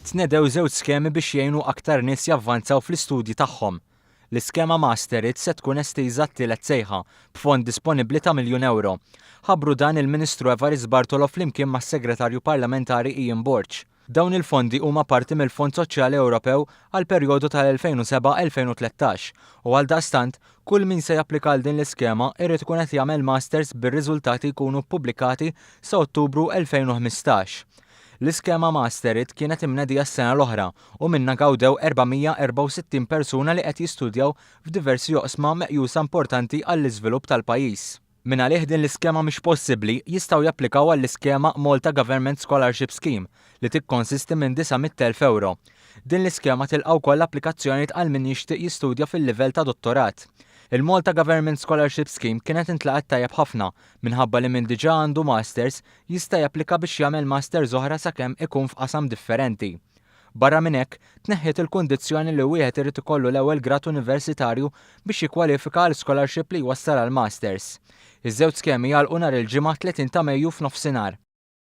Tnedew żewġ skemi biex jgħinu aktar nies javvanzaw fl-istudji tagħhom. L-iskema Master It se tkun estiża t-tielet sejħa, b'fond disponibbli ta' miljun ewro. Ħabbru dan il-Ministru Evarist Bartolo flimkien mas-Segretarju Parlamentari Ian Borg. Dawn il-fondi huma parti mill-Fond Soċjali Ewropew għall-perjodu tal-2007-2013 u għaldaqstant, kull min se japplika għal din l-iskema irid ikun qed jagħmel Masters bir-riżultati jkunu ppubblikati sa Ottubru 2015. L-iskema Master It kienet imnedija s-sena l-oħra u minnha gawdew 464 persuna li qed jistudjaw f'diversi oqsma meqjusa importanti għall-iżvilupp tal-pajjiż. Min għalih din l-iskema mhix possibbli jistgħu japplikaw għall-iskema Malta Government Scholarship Scheme li tikkonsisti minn 900,000 ewro. Din l-iskema tilqa' wkoll applikazzjonijiet għal min jixtieq jistudja fil-livell ta' dottorat. Il-Malta Government Scholarship Scheme kienet intlaqgħet tajjeb ħafna minħabba li min diġà għandu Masters jista' japplika biex jagħmel Masters oħra sakemm ikun f'qasam differenti. Barra minn hekk, tneħħiet il-kundizzjoni li wieħed irid ikollu l-ewwel grad universitarju biex jikkwalifika għal scholarship li jwassal għal Masters. Iż-żewġ skemi jagħlqu nhar il-Ġimgħa 30 ta' Mejju f'nofsinhar.